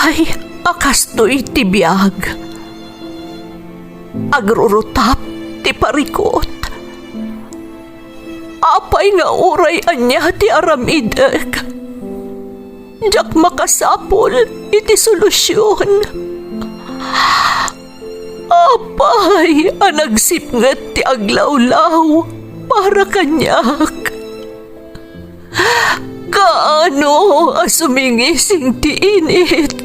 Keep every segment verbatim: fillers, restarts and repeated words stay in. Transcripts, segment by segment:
Ay, a kastoy ti biag. Agrurutap ti parikut. Apay nga uray ania ti aramidek, diak makasapul iti solusion. Apay a nagsipnget ti aglawlaw para kaniak? Kaano a sumingising ti init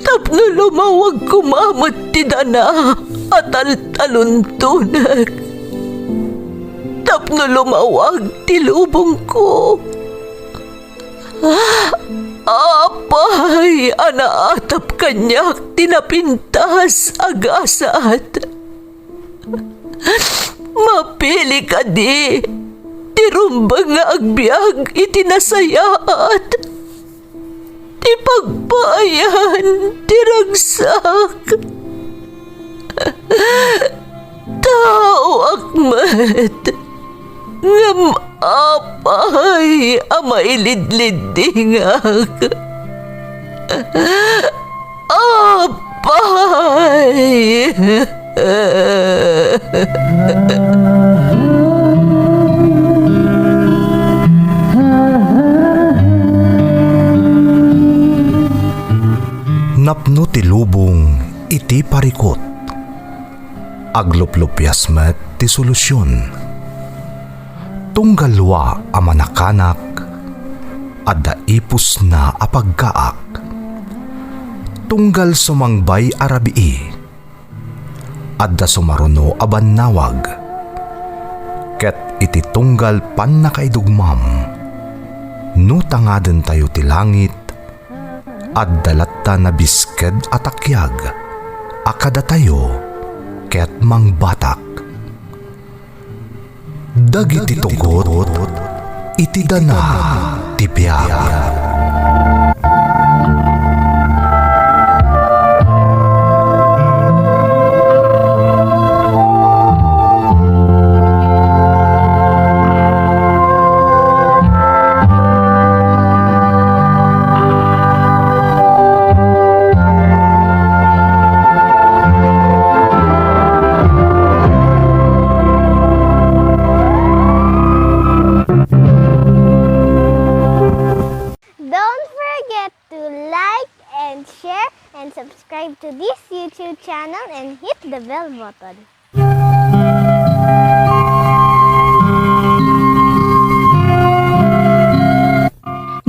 tapno lumawag koma met ti dana a taltaluntonek, tapno lumawag ti lubongko? Apay a naatap kaniak ti napintas a gasat? Mapili kadi ti rumbeng nga agbiag iti nasayaat, ti pagpaayan ti ragsak? Taoak met, ngem apay a mailidliddingak? Apay! Napno ti lubong iti parikut. Agluplupias met ti solusion. Tunggal dua a manakanak, adda ipusna a pagkaak. Tunggal sumangbay a rabii, adda sumaruno a bannawag. Ket iti tunggal pannakaidugmam, no tangadentayo ti langit, adda latta nabisked a takiag a kadatayo ket mangbatak. Dagiti tugot iti dana ti biag. Don't forget to like and share and subscribe to this YouTube channel and hit the bell button.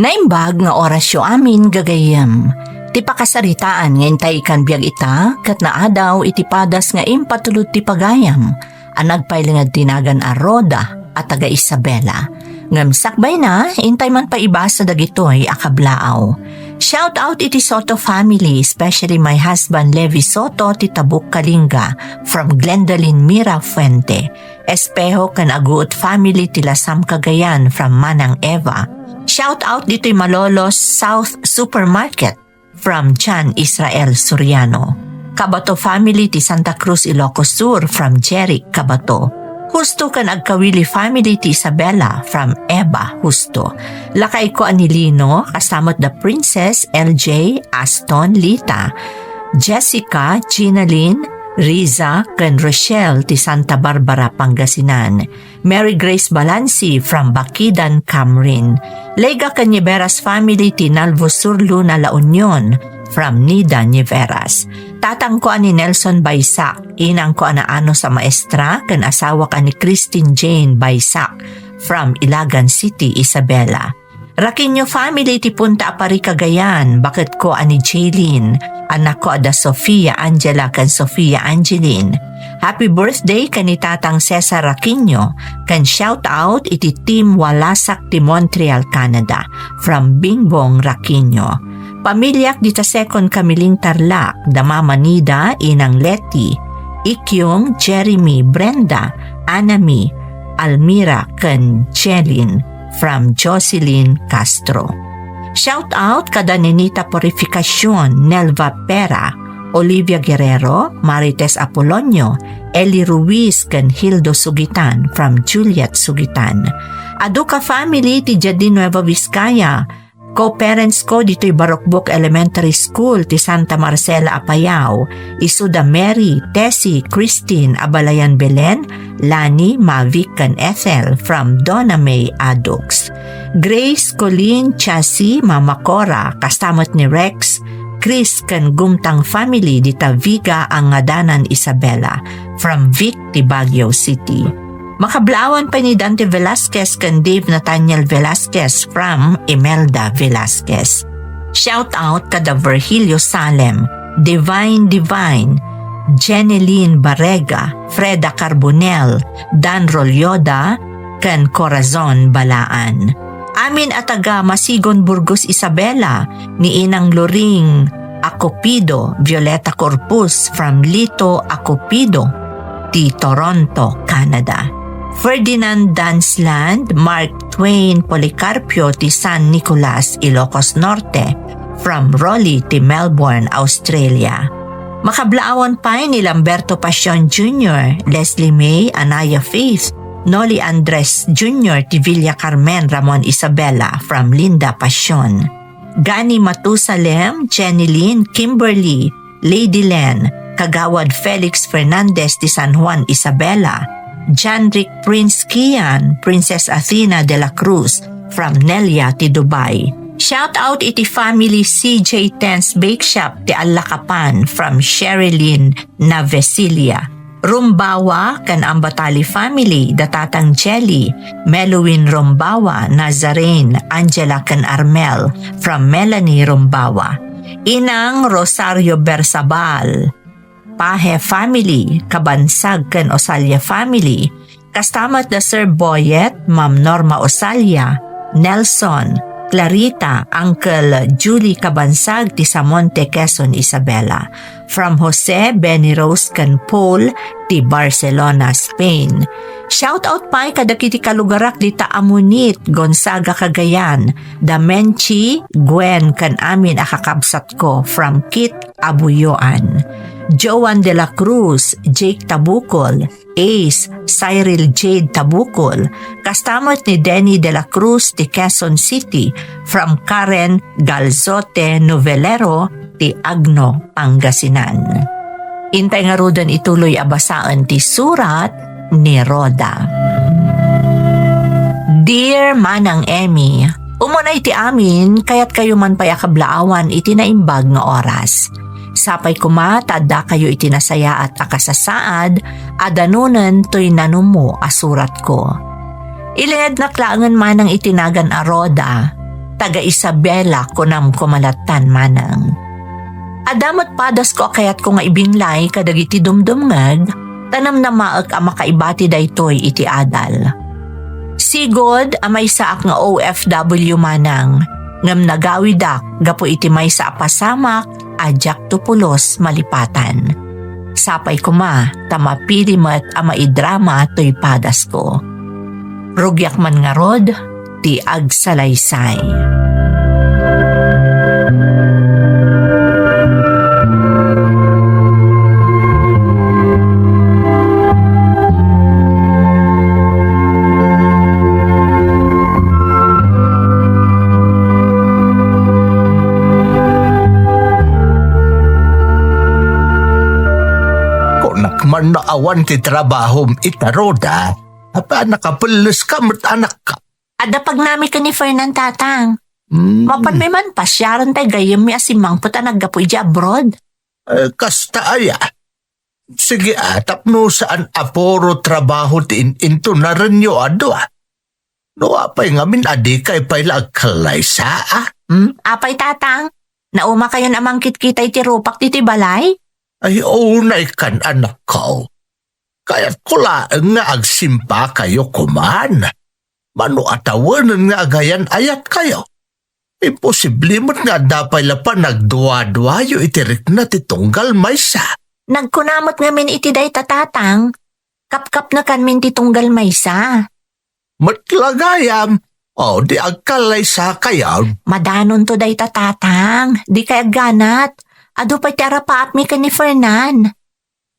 Naimbag nga orasyo amin, gagayyem. Ti pakasaritaan nga intay ikan biag ita, ket naadaw iti padas nga impatulod ti pagayam a nagpailinged ti nagan a Rhoda a taga Isabela. Ngem sakbayna, intay man pay ibasa dagitoy a kablaaw. Shout out iti Soto family, especially my husband Levi Soto ti Tabuk, Kalinga, from Glendalyn Mira Fuente. Espejo ken Aguot family ti Lasam, Cagayan, from Manang Eva. Shout out ditoy Malolos South Supermarket, from John Israel Soriano. Kabato family ti Santa Cruz, Ilocos Sur, from Jeric Kabato. Husto ken Agkawili family ti Isabela, from Eva Husto. Lakayko a ni Lino, kastamot da Princess, L J, Aston, Lita, Jessica, Ginalyn, Riza, ken Rochelle ti Santa Barbara, Pangasinan. Mary Grace Balansi from Bakidan, Camrin. Lega ken Niveras family ti Nalvo Sur, Luna, La Union, from Nida Niveras. Tatangko a ni Nelson Baysac, inangko a ni Anos a maestra, ken asawak a ni Christine Jane Baysac, from Ilagan City, Isabela. Raquino family ti Punta a Pari, Cagayan, baketko a ni Jaylene, annakko a da Sofia Angela ken Sofia Angeline. Happy birthday ken ni Tatang Cesar Raquino, ken shout out iti Team Walasak ti Montreal, Canada, from Bingbong Raquino. Pamiliak dita Second Camiling, Tarlac, da Mama Nida, Inang Leti, Ikyong, Jeremy, Brenda, Anami, Almira, ken Jelin, from Jocelyn Castro. Shout out kada Nenita Purificacion, Nelva Pera, Olivia Guerrero, Marites Apolonio, Eli Ruiz, ken Hildo Sugitan, from Juliet Sugitan. Aduka family ti Jardin Nueva Vizcaya, Co-parents ko ditoy Barokbok Elementary School ti Santa Marcela, Apayao, isu da Mary, Tessie, Christine, Abalayan Belen, Lani, Mavic, ken Ethel from Donna May Adux. Grace, Colleen, Chasi, Mama Cora, kasta met ni Rex, Chris, ken Gumtang family dita Viga a ngadanan Isabela from Vic ti Baguio City. Makablaawan pay ni Dante Velasquez ken Dave Nathaniel Velasquez from Imelda Velasquez. Shout out kada Virgilio Salem, Divine Divine, Jeneline Barrega, Freda Carbonell, Dan Rolyoda, ken Corazon Balaan. Amin a taga Masigon, Burgos, Isabela, ni Inang Loring Acopido, Violeta Corpus from Lito Acopido, ti Toronto, Canada. Ferdinand Dansland, Mark Twain Policarpio ti San Nicolas, Ilocos Norte, from Raleigh ti Melbourne, Australia. Makablaawan pay ni Lamberto Pasion Junior, Leslie May, Anaya Faith, Noli Andres Junior ti Villa Carmen, Ramon Isabela, from Linda Pasion. Gani Matusalem, Jenny Lynn, Kimberly, Lady Len, Kagawad Felix Fernandez ti San Juan, Isabela, Janrick Prince Kian, Princess Athena de la Cruz, from Nelia ti Dubai. Shout out iti family C J Tens Bake Shop ti Allakapan from Sherilyn Navesilia. Rumbawa ken Ambatali family, da Tatang Jelly, Meluin Rumbawa, Nazarene, Angela ken Armel, from Melanie Rumbawa. Inang Rosario Bersabal, Pahe family, Kabansag ken Osalia family, kasta met da Sir Boyet, Ma'am Norma Osalia, Nelson, Clarita, Uncle Julie Kabansag ti Samonte, Quezon, Isabela. From Jose, Benny Rose, ken Paul ti Barcelona, Spain. Shout out pay kadagiti kalugarak dita Amonit, Gonzaga, Cagayan, da Menchi, Gwen, ken amin a kakabsatko from Kit, Abuyoan. Joan de la Cruz, Jake Tabukol, Ace, Cyril Jade Tabukol, kasta met ni Denny de la Cruz ti Quezon City, from Karen Galzote Novelero ti Agno, Pangasinan. Intay ngaruden ituloy a basaen ti surat ni Rhoda. Dear Manang Emmy, umuna iti amin, kayatkayo man pay a kablaawan iti naimbag nga oras. Sapay koma ta addakayo iti nasayaat a kasasaad a danonen toy nanummo a suratko. Ilingednak laengen manang iti nagan a Rhoda, taga Isabela, kunam koma lattan manang. Adda met padasko a kayatko nga ibinlay kadagiti dumdumngeg, ta namnamaek a makaibati daytoy iti adal. Sigud a maysaak nga O F W manang, ngem nagawidak gapu iti maysa a pasamak a diakto pulos malipatan. Sapay koma ta mapili met a maidrama toy padasko. Rugiak man ngarud ti agsalaysay. Kunak man no awan ti trabahom ita, Rhoda. Apay a nakapelles ka met, anakko? Adda pagnami ken ni Fernan, tatang. Hmm. Mapanmi man pasiaren tay gayyemmi a simmangpet a naggapu idiay abroad. Eh, kasta aya. Sige, a, tapno saan a puro trabaho ti in-intunarenyo a dua. No apay ngamin a dikay pay la agkallaysa, a? Hmm? Apay, tatang? Naumakayon a mangkitkita iti rupak ditoy balay? Ay, unay kan, anakko. Kayatko laeng nga agsimpakayo koman. Mano a tawenen nga agayan-ayatkayo. Imposible met nga adda pay la panagduaduayo iti rikna ti tunggal maysa. Nagkuna met ngamin iti dayta, tatang. Kapkapnekanmin ti tunggal maysa. Met la gayam, o, di agkallaysakayon. Madanonto dayta, tatang. Dikay agganat. Adu pay ti arapaapmi ken ni Fernan.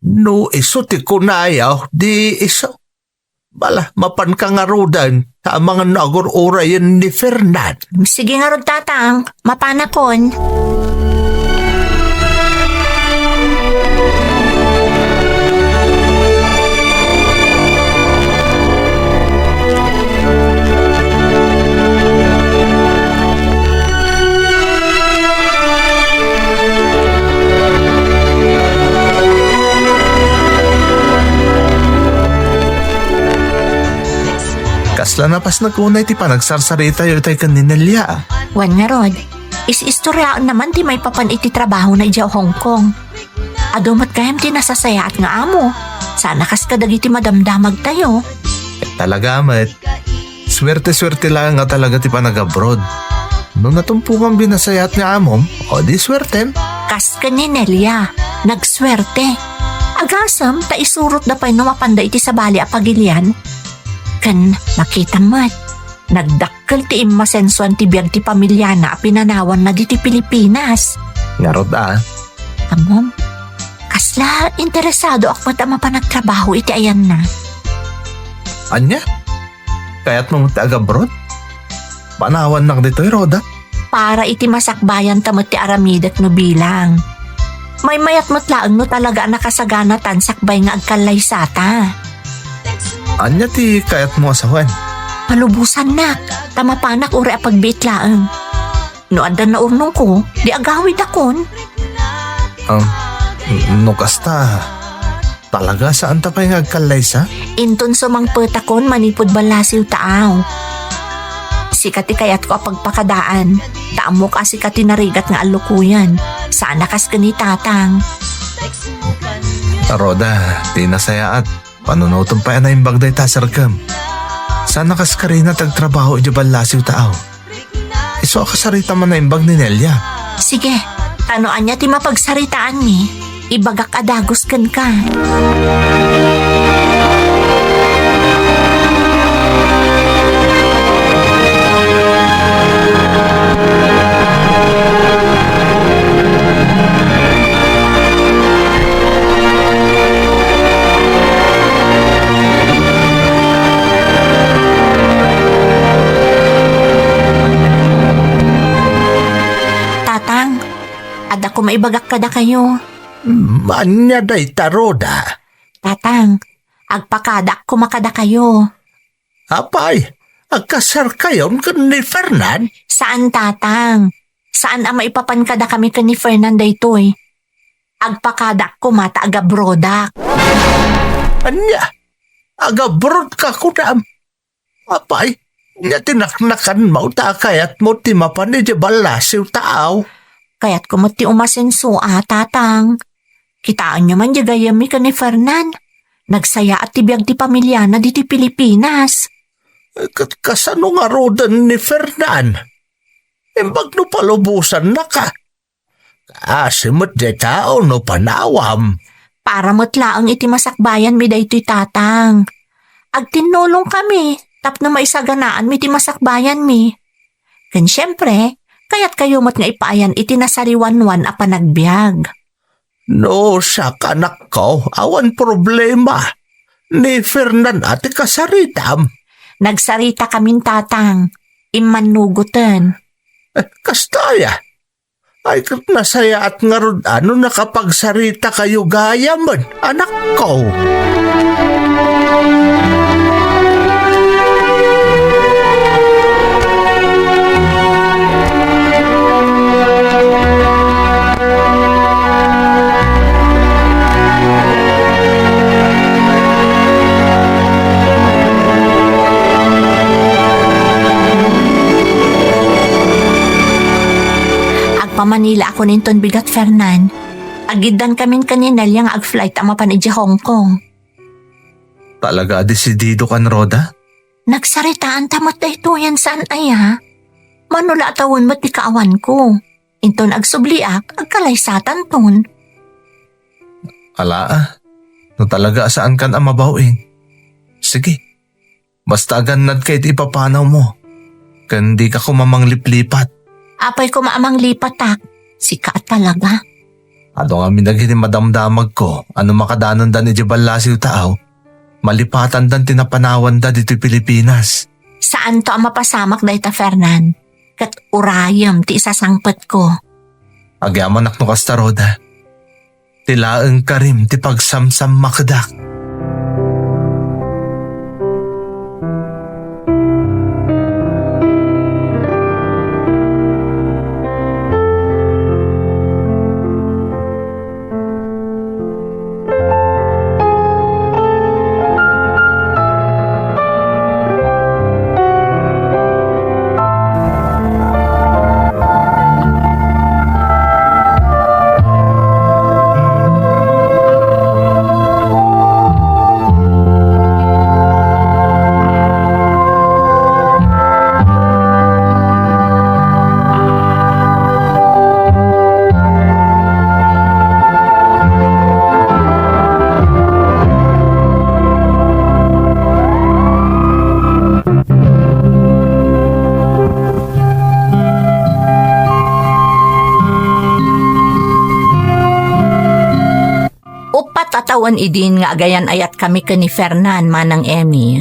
No isu ti kunayo, di isu. Bala, mapanka ngaruden, ta amangan no agur-urayen ni Fernan. Sige ngarud, Tatang, mapanakon. Kasla napasnag unay ti panagsarsaritayo itay ken ni Nelia. Wen ngarud, is-istoriaenna man ti maipapan iti trabahona idiay Hong Kong. Adu met gayam ti nasasayaat nga amo. Saan a kas kadagiti madamdamagtayo. Talaga met. Suerte-suerte laeng a talaga ti panag-abroad. No natumponganmi nasayaat nga amom, o di suertem. Kas ken ni Nelia, nagsuerte. Agasem ta isurotda pay no mapanda iti sabali a pagilian. Ken makitam met, nagdakkel ti immasensoan ti biag ti pamiliana a pinanawanna ditoy Pilipinas. Ngarud a. Ammom, kasla interesadoak met a mapan agtrabaho iti ayanna. Ania? Kayatmo met ti agabroad? Panawannak ditoy, Rhoda. Para iti masakbayanta met ti aramidek no bilang. Maymayat met laeng no talaga a nakasaganatan sakbay nga agkallaysata. Ania ti kayatmo a sawen? Palubosannak, ta mapanak uray a pagbiit laeng. No adda naurnongko, di agawidakon. Ah, no kasta, talaga saanta pay nga agkallaysa? Inton sumangpetakon manipud ballasiw taaw. Sika ti kayatko a pagpakadaan, ta ammok a sika ti narigat nga allukoyen. Saan a kas ken ni Tatang. Rhoda, ti nasayaat, panunotem pay a naimbag dayta a serkem. Saan a kas karina ti agtrabaho idiay ballasiw taaw. Isu a kasarita man naimbag ni Nelia. Sige, ta no ania ti mapagsaritaanmi, ibagak a dagus kenka. Tatang, adda koma ibagak kadakayo. Ania dayta, Rhoda? Tatang, agpakadaak koma kadakayo. Apay, agkasarkayon ken ni Fernan? Saan, Tatang. Saan a maipapan kadakami ken ni Fernan daytoy. Agpakadaak koma ta agabrodak. Ania? Agabrodka kunam? Apay, ania ti naknakanmo ta kayatmo ti mapan idiay ballasiw taaw? Kayatko met ti umasenso a, Tatang. Kitaenyo man diay gayyemmi ken ni Fernan. Nagsayaat ti biag ti pamiliana ditoy Pilipinas. Ket kasano ngaruden ni Fernan? Imbag no palubosannaka. Kaasi met dayta no panawam. Para met laeng iti masakbayanmi daytoy, Tatang. Agtinnulongkami tapno maisaganaanmi ti masakbayanmi. Ken siempre, kayatkayo met nga ipaayan iti nasariwanwan a panagbiag. No, siak, anakko, awan problema. Ni Fernan a ti kasaritam. Nagsaritakamin, Tatang. Immannugoten. Eh, kasta aya? Ay, ket nasayaat ngarud a no nakapagsaritakayo gayamen, anakko. Agpamanila ako ninton bigat, Fernan. Agiddan kamin ken ni Nelia nga ag-flight a mapan idiay Hong Kong. Talaga a desidido kan, Rhoda? Nagsaritaan ta met daytoyen, saan aya? Mano la a tawen met ti kaawanko. Inton agsubliak, agkalaysatanton. Ala, ah. No talaga a saankan a mabaw-in. Sige. Basta agannadka iti ipapanawmo. Ken dika koma mangliplipat. Apay koma a manglipatak? Sika a talaga. Adu ngamin dagiti madamdamagko a no makadanondan idiay ballasiw taaw, Malipatandan ti napanawanda ditoy Pilipinas. Saanto a mapasamak dayta, Fernan. Ket urayem ti isasangpetko. Agyamanak no kasta, Rhoda. Ti laeng karim ti pagsamsammakdak. Uppat a tawen idin nga agayan-ayatkami ken ni Fernan, Manang Emmy.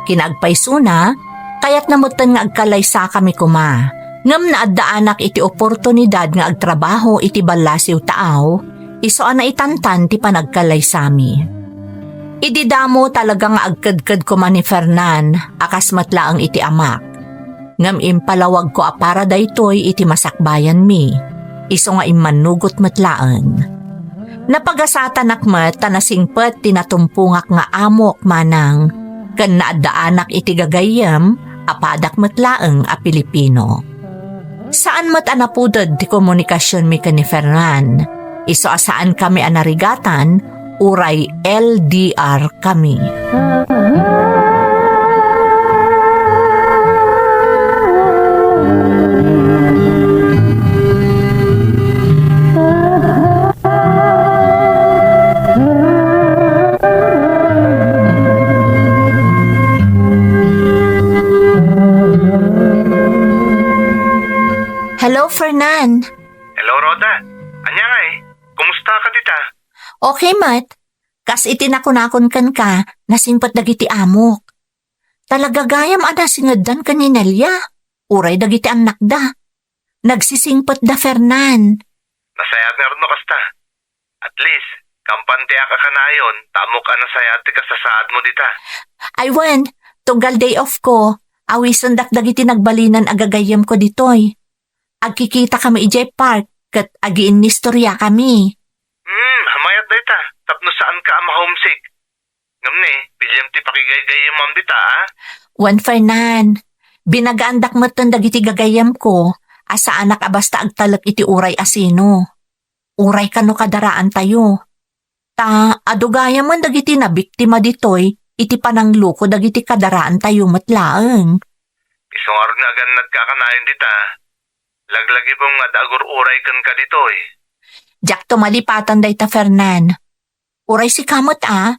Kinaagpaysona, kayatna metten nga agkallaysakami koma. Ngem naaddaanak iti oportunidad nga agtrabaho iti ballasiw taaw, isu a naitantan ti panagkallaysami. Idi damo talaga nga agkedked koma ni Fernan, a kas met laeng iti amak. Ngem impalawagko a para daytoy iti masakbayanmi, isu nga immannugot met laeng. Napagasatanak met ta nasingpet ti natumpongak nga amok, Manang, ken naaddaanak iti gagayyem a padak met laeng a Pilipino. Saan met a napuded ti komunikasionmi ken ni Fernan, isu a saankami a narigatan uray L D R kami. Hello, Fernan. Hello, Rhoda. Ania ngay? Kumusta ka dita? Okay met. Kas iti nakunakon kenka, nasingpet dagiti amok. Talaga gayam a nasingeddan ken ni Nelia, uray dagiti annakda. Nagsisingpetda, Fernan. Nasayaat ngarud no kasta. At least, kampantiak a kanayon, ta ammok a nasayaat ti kasasaadmo dita. Ay wen, tunggal day off ko, awisendak dagiti nagbalinen a gagayyemko ditoy. Agkikitakami idiay park ket agiinnistoriakami. Hmm, mayat dayta, tapno saanka a ma-homesick. Ngem ne, biliem ti pakigaygayyemam dita, a? Wen, Fernan, binagaandak metten dagiti gagayyemko a saanak a basta agtalek iti uray a sino. Uray kano kadaraantayo. Ta adu gayamen dagiti nabiktima ditoy iti panangloko dagiti kadaraantayo met laeng. Isu ngarud nga agannadka a kanayon dita, laglagipem nga adda agur-uray kenka ditoy. Diakto malipatan dayta, Fernan. Uray sika met a.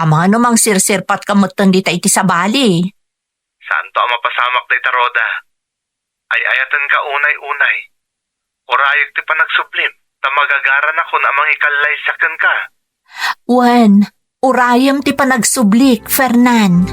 Amangan no mangsirsirpatka metten dita iti sabali. Saanto a mapasamak dayta, Rhoda. Ay-ayatenka unay-unay. Urayek ti panagsublim, ta magagaranakon a mangikallaysa kenka. Wen, urayem ti panagsublik, Fernan.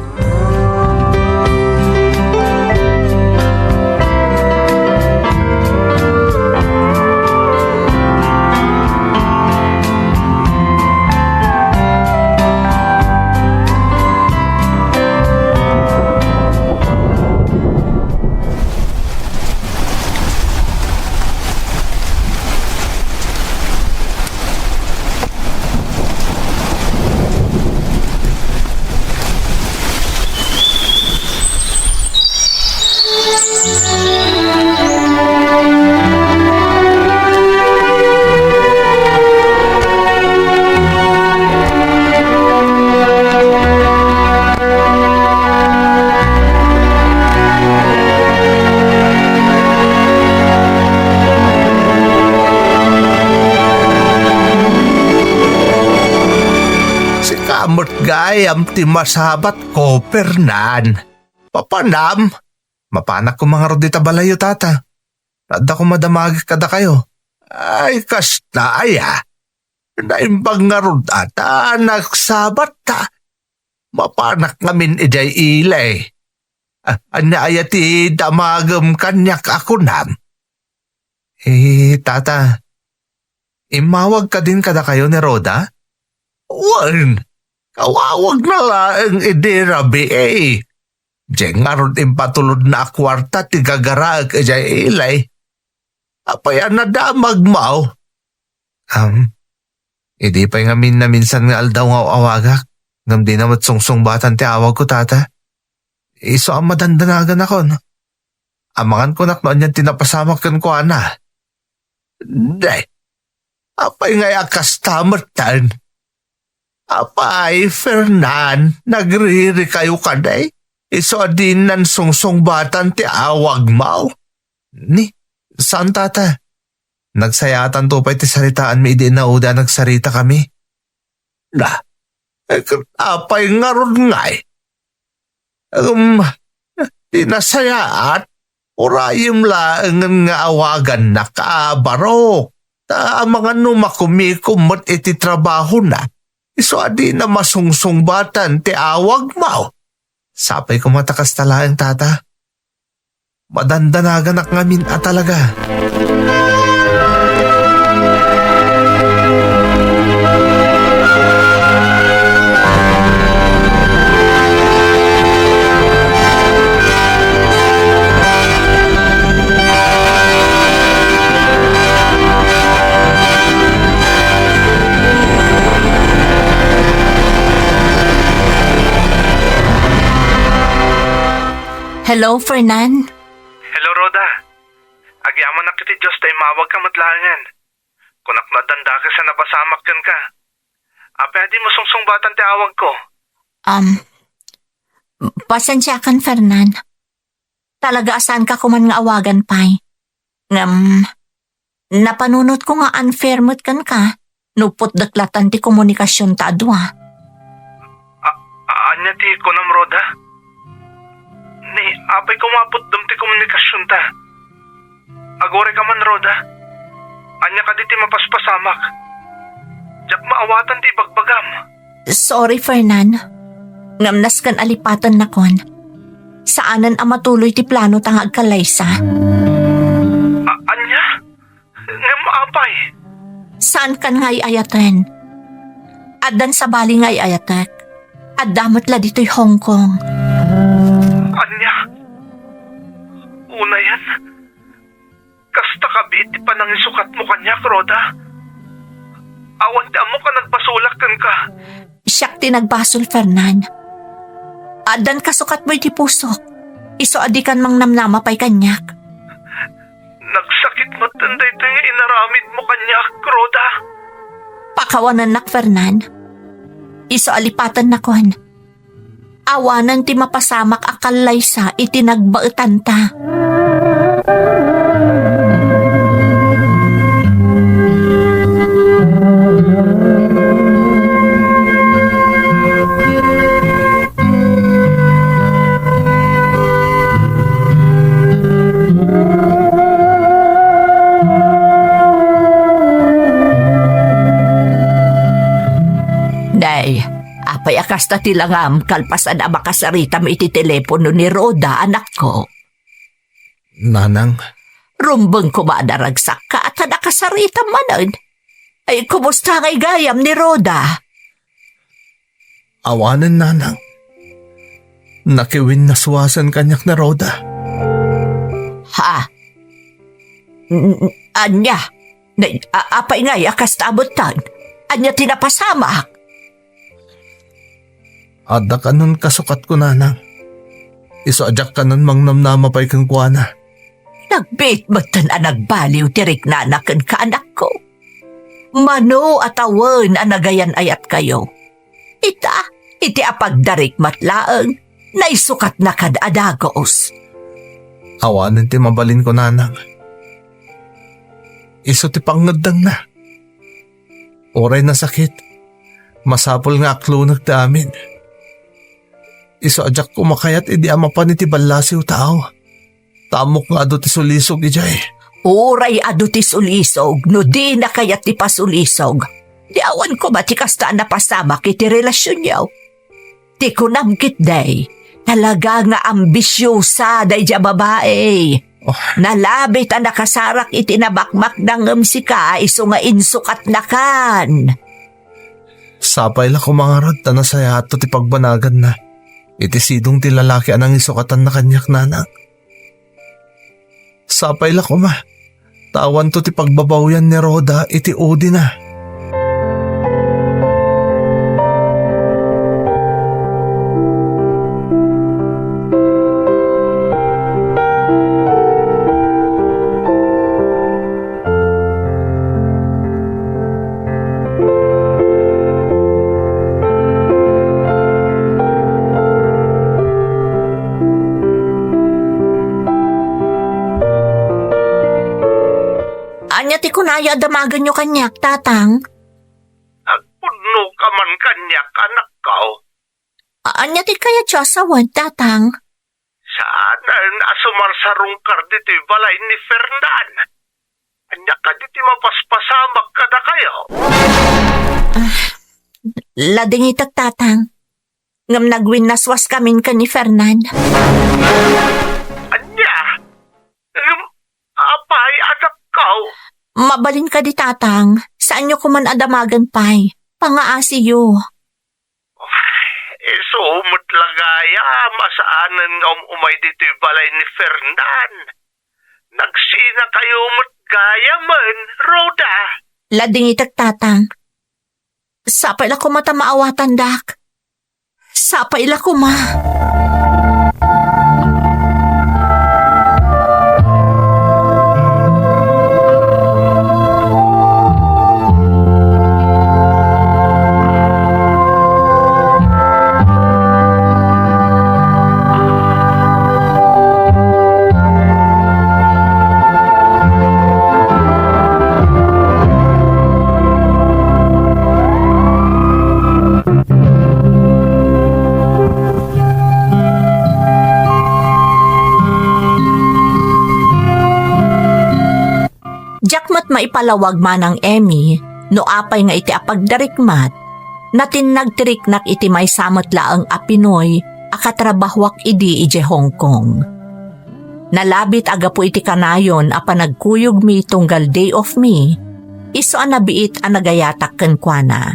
Sika met gayam ti masabatko, Fernan. Papanam, mapanak koma ngarud dita balayyo, tata. Adda koma damagek kadakayo. Ay, kasta aya. Naimbag ngarud a ta nagsabatta. Mapanak ngamin idiay ili. Ah, ania aya ti damagem kaniak a kunam? Eh, tata, immawag kadin kadakayo ni Rhoda? Wen, kawawagna laeng idi rabii. Diay ngarud impatulodna a kuarta ti gagaraek idiay ili. Apay a nadamagmo? Am, idi pay ngamin naminsan nga aldaw nga aw-awagak, ngem dina met sungsungbatan ti awagko, tata. Isu a madandanaganak. Amangan kunak no anian ti napasamak kenkuana. Day, apay ngay a kasta metten? Apay, Fernan, nagririkayo kadi? Isu a dinan sungsungbatan ti awagmo? Ni, saan, tata? Nagsayatanto pay ti saritaanmi idi ni Rhoda a nagsaritakami. Na, eh, ket apay ngarud ngay? Em, ti nasayaat, urayem laengen nga awagannak a barok. Ta amangan no makumikom met iti trabahona, isu a dina masungsungbatan ti awagmo. Sapay koma ta kasta laeng, tata. Madandanaganak ngamin a talaga. Hello, Fernan? Hello, Rhoda. Agyamanak iti Dios ta immawagka met laengen. Kunak no addaan dakes a napasamak kenka. Apay a dimo sungsungbatan ti awagko? Um, pasensiakan, Fernan. Talaga a saanka koman nga awagan pay. Ngem, napanunotko nga unfair met kenka no putdek latan ti komunikasionta a dua. A-, ania ti kunam, Rhoda? Ni, apay koma a putdem ti komunikasionta? Agurayka man, Rhoda. Ania kadi ti mapaspasamak? Diak maawatan ti ibagbagam. Sorry, Fernan. Ngem nasken a lipatennakon. Saanen a matuloy ti planota nga agkallaysa. A-, ania? Ngem apay? Saankan nga ay-ayaten. Addan sabali nga ay-ayatek. Adda met la ditoy Hong Kong. Ania? Unayen? Kasta kabiit ti panangisukatmo kaniak, Rhoda. Awan ti ammok a nagbasolak kenka. Siak ti nagbasol, Fernan. Addan kasukatmo iti pusok. Isu a dikan mangnamnama pay kaniak. Nagsakit met daytoy nga inaramidmo kaniak, Rhoda. Pakawanennak, Fernan. Isu a lipatennakon. Awanen ti mapasamak a kallaysa iti nagbaetanta. Nay, apay a kasta ti langam kalpasan a makasaritam iti telepono ni Rhoda, anakko? Nanang. Rumbeng koma a naragsakka ta nakasaritam manen. Ay, kumusta ngay gayam ni Rhoda? Awanen, Nanang. Nakiwinnaswasen kaniak ni Rhoda. Ha? N-, n-, ania? Na, a-, apay ngay a kasta a metten? Ania ti napasamak? Adda kanon kasukatko, Nanang. Isu a diak kanon mangnamnama pay kenkuana. Nagbiit metten a nagbaliw ti riknana kenka, anakko. Mano a tawen a nagayan-ayatkayo. Ita, iti apagdarik met laeng, naisukatnakad a dagus. Awanen ti mabalinko, Nanang. Isu ti pangngeddengna. Uray nasakit, masapul nga aklonek ti amin. Isu a diak koma kayat idi a mapan iti ballasiw tao. Ta ammok nga adu ti sulisog idiay. Uray adu ti sulisog, no dina kayat ti pasulisog, di awan koma ti kasta a napasamak iti relasionyo. Ti kunam ketdi, talaga nga ambisiosa daydiay a babai. Oh. Nalabit a nakasarak iti nabakbakda ngem sika isu nga insukatnakan. Sapay la koma ngarud ta nasayaatto ti pagbanaganna iti sidong ti lalaki a nangisukatanna kaniak, nanang. Sapay la koma, ta awanto ti pagbabawian ni Rhoda iti udina. Ania ti kunayo a damagenyo kaniak, Tatang? Agpudno ka man kaniak, anakko. A-, ania ti kayatyo a sawen, Tatang? Saanen a sumarsarungkar ditoy balay ni Fernan. Ania kadi ti mapaspasamak kadakayo? Ah, ladingitek, Tatang. Ngem nagwinnaswaskamin ken ni Fernan. Ania? Ngem apay, anakko? Mabalin kadi, Tatang. Saanyo koman a damagen pay. Pangaasiyo. Isu met la gayam a saanen nga um-umay ditoy balay ni Fernan. Nagsinakayo met gayamen, Rhoda. Ladingitek, Tatang. Sapay la koma ta maawatandak. Sapay la koma. Diak met maipalawag, Manang Emmy, no apay nga iti apagdarikmat, natinnag ti riknak iti maysa met laeng a Pinoy a katrabahuak idi idiay Hong Kong. Nalabit a gapu iti kanayon a panagkuyogmi tunggal day off mi, isu a nabiit a nagayatak kenkuana.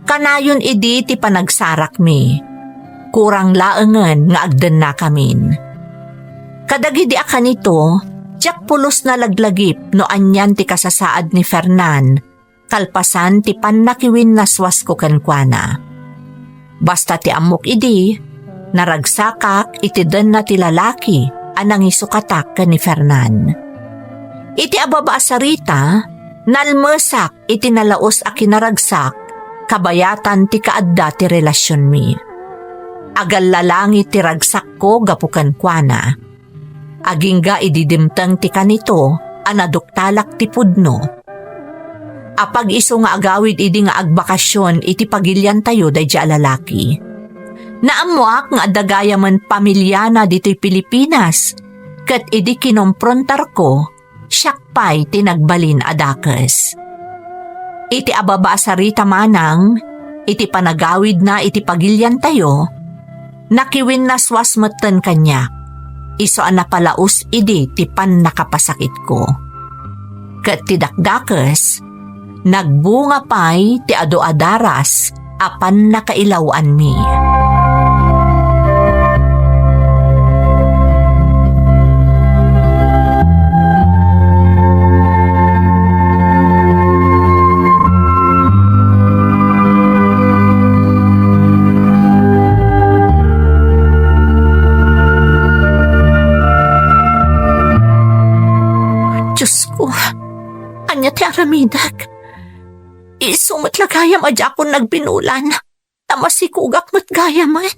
Kanayon idi ti panagsarakmi. Kurang laengen nga agdennakamin. Kadagidi a kanito, diak pulos nalaglagip no anian ti kasasaad ni Fernan, kalpasan ti pannakiwinnaswasko kenkuana. Basta ti ammok idi, naragsakak iti denna ti lalaki a nangisukatak ken ni Fernan. Iti ababa a sarita, nalmesak iti nalaus a kinaragsak, kabayatan ti kaadda ti relasionmi. Agallalangit ti ragsakko gapu kenkuana. Agingga idi dimteng ti kanito a naduktalak ti pudno. Apag-isu nga agawid idi nga agbakasion iti pagiliantayo daydiay a lalaki. Naammoak nga adda gayamen pamiliana ditoy Pilipinas, ket idi kinomprontarko, siak pay ti nagbalin a dakes. Iti ababa a sarita manang, iti panagawidna iti pagiliantayo, nakiwinnaswas metten kaniak, isu a napalaus idi ti pannakapasakitko. Ket ti dakdakes, nagbunga pay ti adu a daras a pannakailaw-anmi. Diosko, ania ti aramidek? Isu met la gayam a diakon nagbinulan, ta masikugak met gayamen.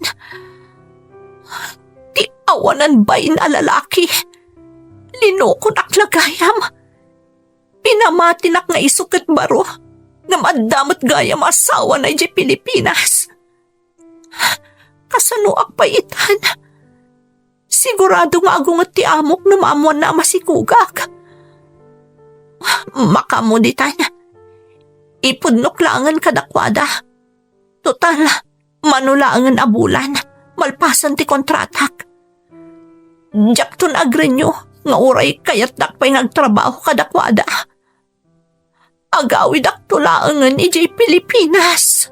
Ti awanan bain a lalaki, linokonak la gayam. Pinamatinak nga isu ket baro, ngem adda met gayam a asawana idiay Pilipinas. Kasanoak pay itan? Sigurado nga agunget ti amok no maammoanna a masikugak. Makaammo ditan. Ipudnok laengen kadakuada. Total, Mano laengen a bulan, malpasen ti kontratak. Diakton agrenyo nga uray kayatdak pay nga agtrabaho kadakuada. Agawidakto laengen idiay Pilipinas.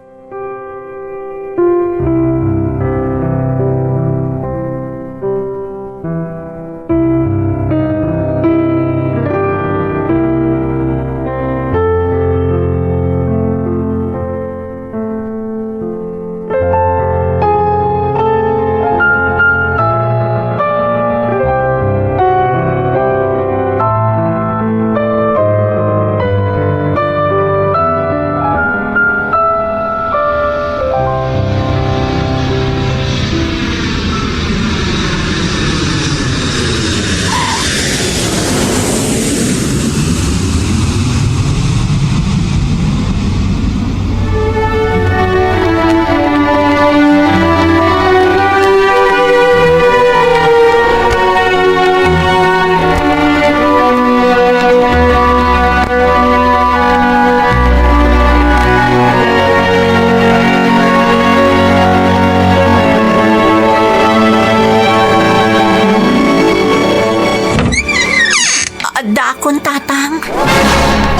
Addakon, Tatang.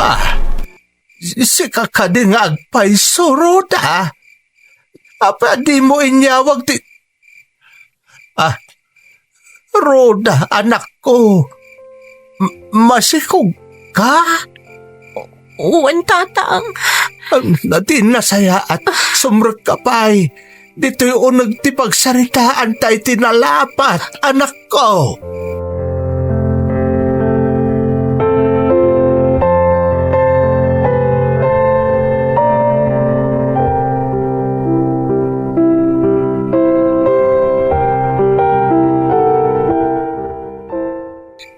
Ah, sika kadi nga agpayso, Rhoda? Apay a dimo inyawag ti, ah, Rhoda, anakko. M-, masikog ka? Wen, Tatang. Am, na, di nasayaat. Sumrek ka pay. Ditoy uneg ti pagsaritaan ta iti nalapat, anakko.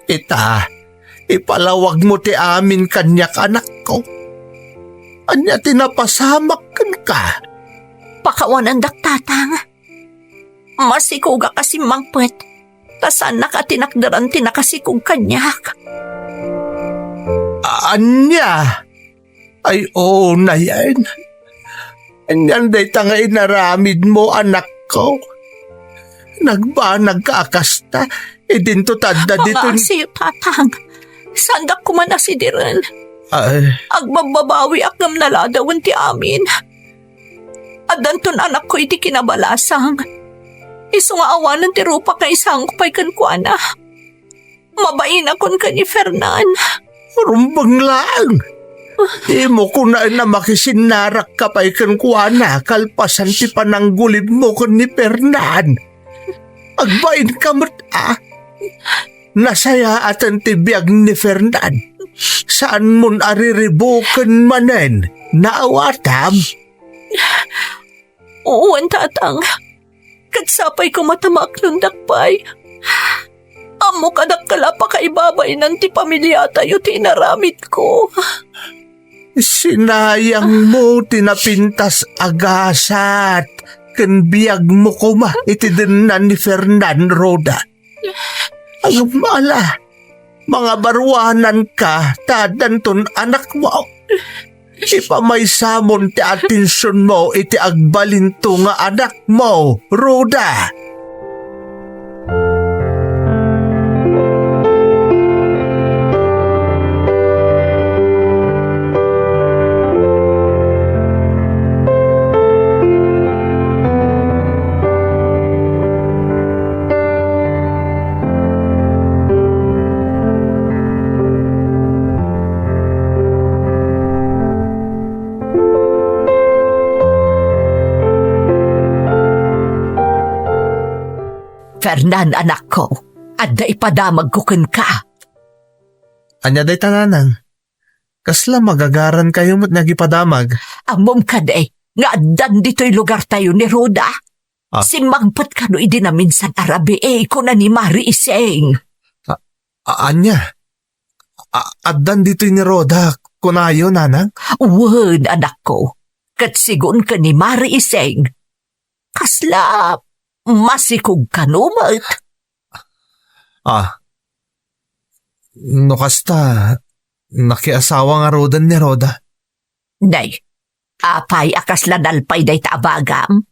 Ita, ipalawagmo ti amin kaniak, anakko. Ania ti napasamak kenka? Pakawanendak, Tatang. Masikogak a simmangpet, ta saannak a tinakderan ti nakasikog kaniak. Ania? Ay, oo, nayen. Anian dayta nga inaramidmo, anakko? Nagbanagka a kasta, idinto ta adda ditoy. Pangaasiyo, Tatang. Saandak koma a sidiren. Ay. Agbabbabawiak ngem naladawen ti amin. Addanton anakko iti kinabalasang. Isu nga awanen ti rupak nga isangok pay kenkuana. Mabainakon ken ni Fernan. Rumbeng laeng. Dimo kunaen a makisinnarakka pay kenkuana kalpasan ti pananggulibmo ken ni Fernan. Agbainka met, a. Nasayaaten ti biag ni Fernan. Saanmon a riribuken manen. Naawatam? Wen, Tatang. Ket sapay koma ta maaklondak pay. Ammok a dakkel a pakaibabaynan ti pamiliatayo ti inaramidko. Sinayangmo ti napintas a gasat ken biagmo koma iti denna ni Fernan, Rhoda. Ngem ala, mangabaruananka ta addanton anakmo. Ipamaysamon ti atensionmo iti agbalinto nga anakmo, Rhoda. Fernan, anakko, adda ipadamagko kenka. Ania dayta, nanang? Kasla magagarankayo met nga agipadamag? Ammom kadi nga addan ditoy lugartayo ni Rhoda? Ah. Simmangpet kano idi naminsan a rabii, kuna ni Mari Ising. A-, a-, ania? A-, addan ditoy ni Rhoda, kunayo, nanang? Wen, anakko. Ket sigun ken ni Mari Ising, kasla masikog kano met? Ah, no kasta, nakiasawa ngaruden ni Rhoda. Nay, apay a kasla nalpay dayta a bagam?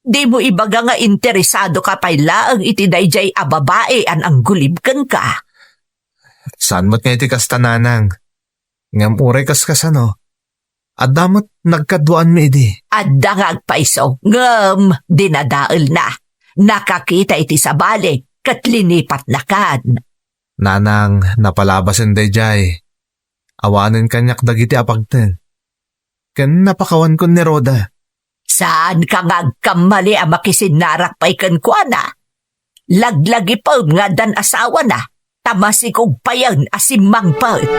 Dimo ibaga nga interesadoka pay laeng iti daydiay a babai a nanggulib kenka. Saan met nga iti kasta, nanang. Ngem uray kaskasano, adda met nagkaduaanmi idi. Adda nga agpayso, ngem dinadaelna. Nakakita iti sabali ket linipatnakan. Nanang, napalabasen daydiay. Awanen kaniak dagiti a pagteng. Ken napakawankon ni Rhoda. Saanka nga agkammali a makisinnarak pay kenkuana. Laglagipem nga addan asawana, ta masikog payen a simmangpet.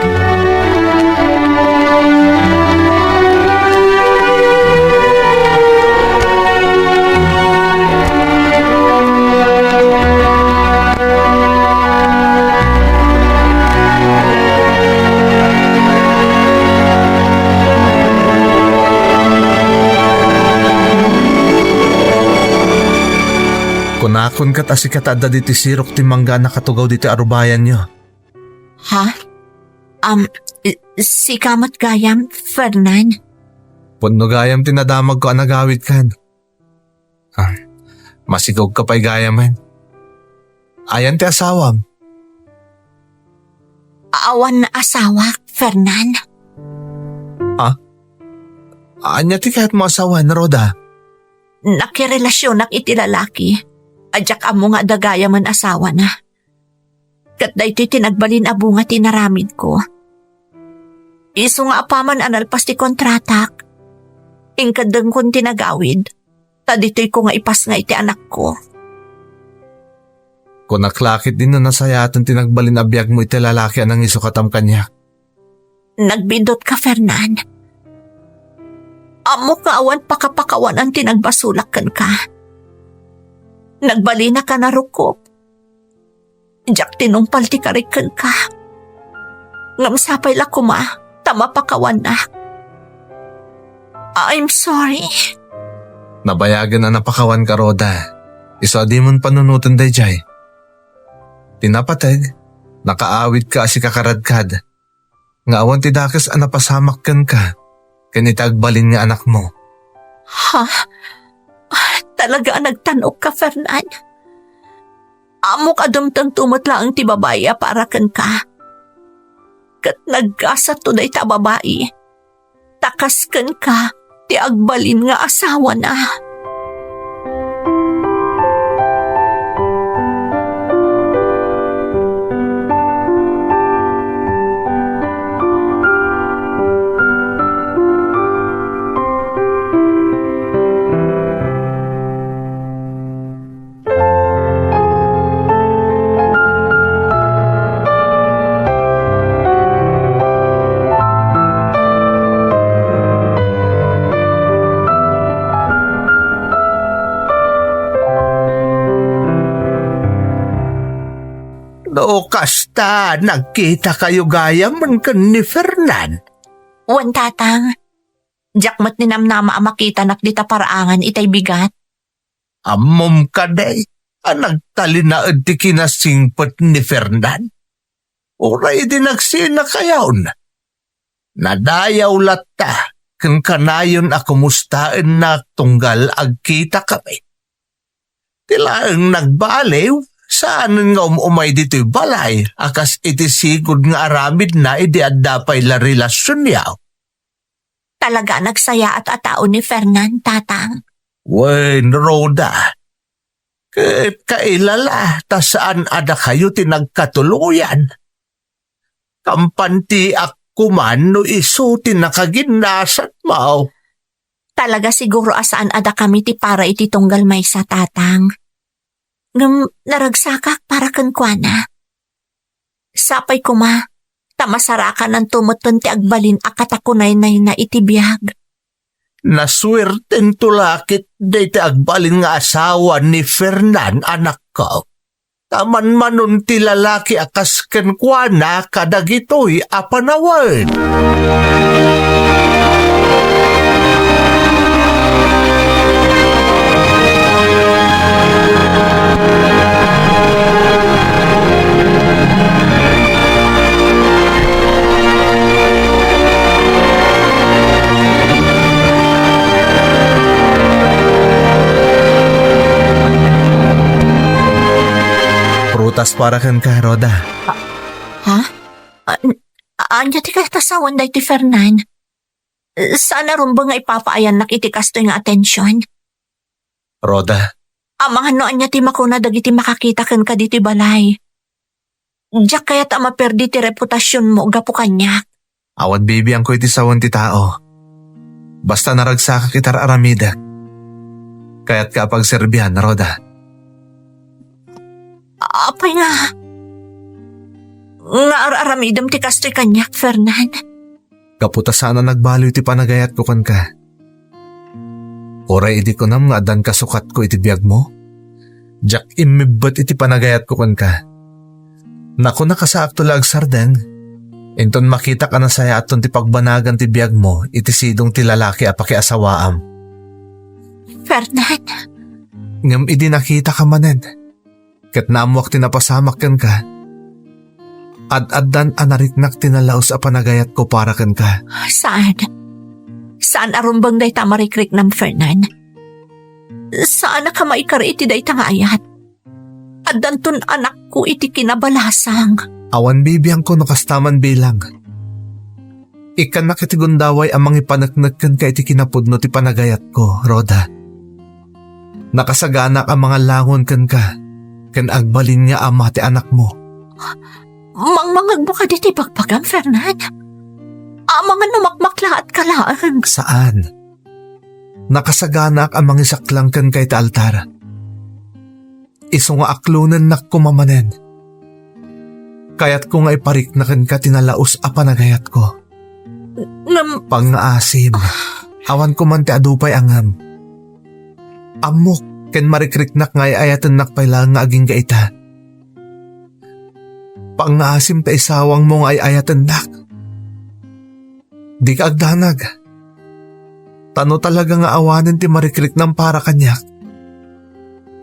Kunakon ket a sika ta adda ditoy sirok ti mangga a nakatugaw ditoy arubayanyo. Ha? Am, i-, sika met gayam, Fernan? Pudno gayam ti nadamagko a nagawidkan. Ah, masikogka pay gayamen. Ayan ti asawam? Awan asawak, Fernan. Ah? Ania ti kayatmo a sawen, Rhoda? Nakirelasionak iti lalaki a diak ammo nga adda gayamen asawana. Ket daytoy ti nagbalin a bunga ti inaramidko. Isu nga apaman a nalpas ti kontratak, inkeddengkon ti nagawid, ta ditoyko nga ipasnga iti anakko. Kunak la ketdi no nasayaten ti nagbalin a biagmo iti lalaki a nangisukatam kaniak. Nagbidutka, Fernan. Ammok nga awan pakapakawanan ti nagbasolak kenka. Nagbalinaka a narukop. Diak tinungpal ti karik kenka. Ngem sapay la koma ta mapakawanak. I'm sorry. Nabayagen a napakawanka, Rhoda. Isu a dimon panunoten daydiay. Ti napateg, nakaawidka a sikakaradkad. Nga awan ti dakes a napasamak kenka ken iti agbalin nga anakmo. Ha? Talaga a nagtan-okka, Fernan. Ammok a dumtengto met laeng ti babai a para kenka. Ket naggasatto dayta a babai. Ta kas kenka ti agbalin nga asawana. No kasta, nagkitakayo gayam ken ni Fernan? Wen, Tatang. Diak met ninamnama a makitanak dita paraangan itay bigat. Ammom kadi a nagtalinaed ti kinasingpet ni Fernan? Uray idi nagsinakayon, nadayaw latta ken kanayon a kumustaennak tunggal agkitakami. Ti laeng nagbaliw, saanen nga um-umay ditoy balay a kas iti sigud nga aramidna idi adda pay la relasionyo. Talaga a nagsayaat a tao ni Fernan, Tatang. Wen, Rhoda. Ket kailala ta saan a dakayo ti nagkatuloyan. Kampantiak koman no isu ti nakaginnasatmo. Talaga siguro a saan a dakami ti para iti tunggal maysa, Tatang. Ngem naragsakak para kenkuana. Sapay koma, ta masarakananto metten ti agbalin a katakunaynayna iti biag. Nasuertento la ketdi ti agbalin nga asawa ni Fernan, anakko. Ta manmanon ti lalaki a kas kenkuana kadagitoy a panawen. As para kenka, Rhoda. Ha? An-, ania ti kayat a sawen daytoy, Fernan? Saan a rumbeng nga ipapaayannak iti kastoy nga atension? Rhoda. Amangan no ania ti makuna dagiti makakita kenka ditoy balay. Diak kayat a maperdi ti reputasionmo gapu kaniak. Awan bibiangko iti sawen ti tao. Basta naragsakak iti ar-aramidek. Kayatka a pagserbian, Rhoda. Apay nga, nga ar-aramidem ti kastoy kaniak, Fernan? Gapu ta saan a nagbaliw ti panagayatko kenka. Uray idi kunam nga addan kasukatko iti biagmo, diak immibbet iti panagayatko kenka. Nakunak a saakto la agsardeng, inton makitak a nasayaatton ti pagbanagan ti biagmo iti sidong ti lalaki a pakiasawaam. Fernan. Ngem idi nakitaka manen, ket naammoak ti napasamak kenka, ad-addan a nariknak ti nalaus a panagayatko para kenka. Saan? Saan a rumbeng dayta a marikriknam, Fernan? Saan a ka maikari iti dayta nga ayat? Addanton anakko iti kinabalasang. Awan bibiangko no kasta man bilang. Ikkannak iti gundaway a mangipaneknek kenka iti kinapudno ti panagayatko, Rhoda. Nakasaganaak a mangalangon kenka ken agbalin nga ama ti anakmo. Mangmangegmo kadi ti ibagbagam, Fernan? Amangan no makmaklaatka laeng. Saan. Nakasaganaak a mangisaklang kenka iti altar. Isu nga aklonennak koma manen. Kayatko nga iparikna kenka ti nalaus a panagayatko. Ngem pangngaasim, awan ko man ti adu pay a ngem. Ammok ken marikriknak nga ay-ayatennak pay laeng nga agingga ita. Pangngaasim ta isawangmo nga ay-ayatennak. Dika agdanag. Ta no talaga nga awanen ti marikriknam para kaniak,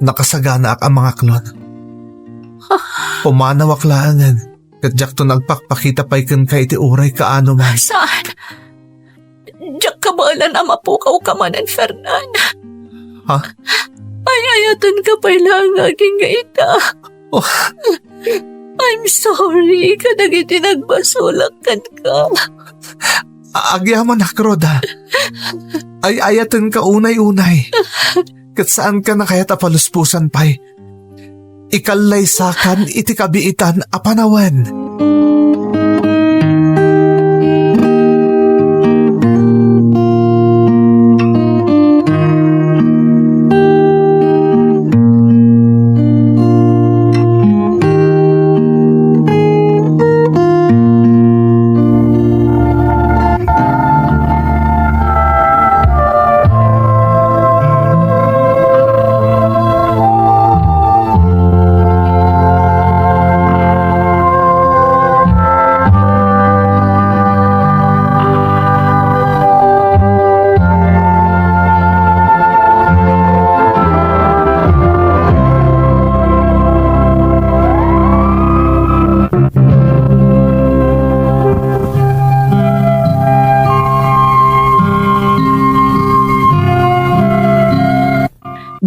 nakasaganaak a mangaklon. Pumanawak laengen, ket diakto nagpakpakita pay kenka iti uray kaano man. Saan? Diak kabaelan a mapukawka manen, Fernan. Ha? Ay-ayatenka pay laeng nga agingga ita. Oh. I'm sorry kadagiti nagbasolak kenka. A-, agyamanak, Rhoda. Ay-ayatenka unay-unay. Ket saanka a kayat a paluspusan pay. Ikallaysakan iti kabiitan a panawen.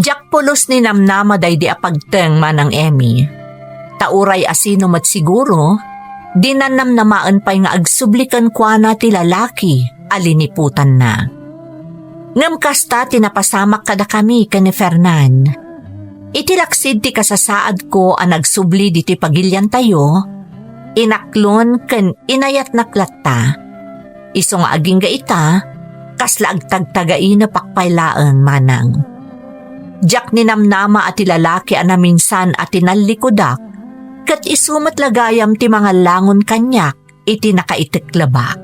Diak pulos ninamnama daydi a pagteng, Manang Emmy. Ta uray asino met siguro, dinan namnamaen pay nga agsubli kenkuana ti lalaki a liniputanna. Ngem kasta ti napasamak kadakami ken ni Fernan. Iti laksid ti kasasaadko a nagsubli ditoy pagiliantayo, inaklon ken inayatnak latta. Isu nga agingga ita, kasla agtagtagainepak pay laeng, Manang. Diak ninamnama a ti lalaki a naminsan a tinallikudak, ket isu met la gayam ti mangalangon kaniak iti nakaiteklebak.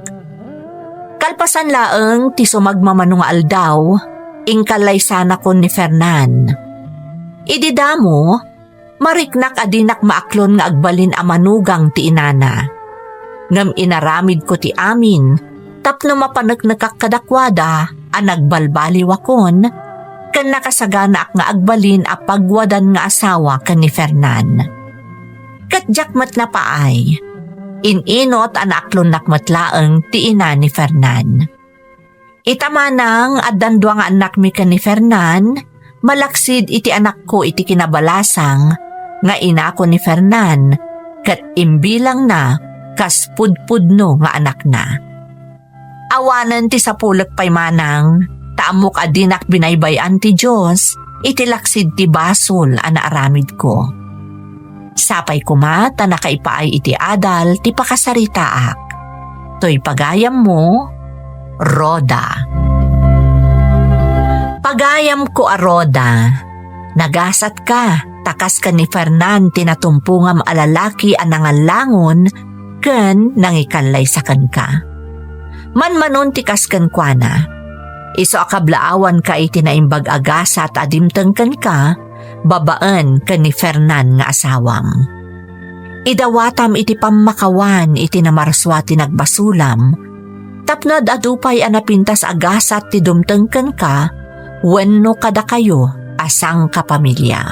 Kalpasan laeng ti sumagmamano nga aldaw, inkallaysanakon ni Fernan. Idi damo, mariknak a dinak maaklon nga agbalin a manugang ti inana. Ngem inaramidko ti amin tapno mapaneknekak kadakuada a nagbalbaliwakon, ken nakasaganaak nga agbalin a pagwadan nga asawa ken ni Fernan. Ket diak met napaay. In-inot a naaklonnak met laeng ti ina ni Fernan. Ita manang addan dua nga annakmi ken ni Fernan, malaksid iti anakko iti kinabalasang, nga inako ni Fernan ket imbilangna kas pudpudno nga anakna. Awanen ti sapulek pay manang, ta ammok a dinak binaybay-an ti Dios iti laksid ti basol a naaramidko. Sapay koma ta nakaipaay iti adal ti pakasaritaak. Toy pagayammo, Rhoda. Pagayamko a Rhoda, nagasatka ta kas ken ni Fernan ti natumpongam a lalaki a nangallangon ken nangikallay sa kenka. Manmanon ti kas kenkuana. Isu a kablaawanka iti naimbag a gasat a dimteng kenka babaen ken ni Fernan nga asawam. Idawatam iti pammakawan iti namarsua ti nagbasolam, tapno ad-adu pay a napintas a gasat ti dumteng kenka wenno kadakayo a sangkapamilia.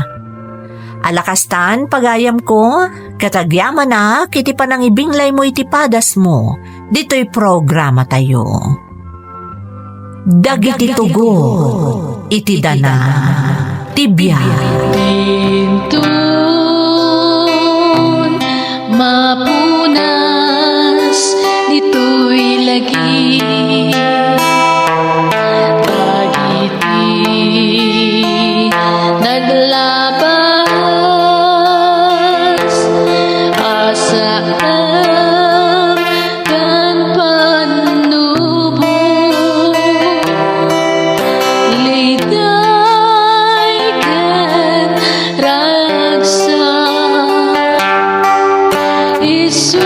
Alakastan, pagayamko, ket agyamanak iti panangibinglaymo iti padasmo ditoy programatayo. Dagiti tugot iti dana ti biag. Inton mapunas ditoy lagi, dagiti naglabas a saem ken pannubo, liday ken ragsak. Isu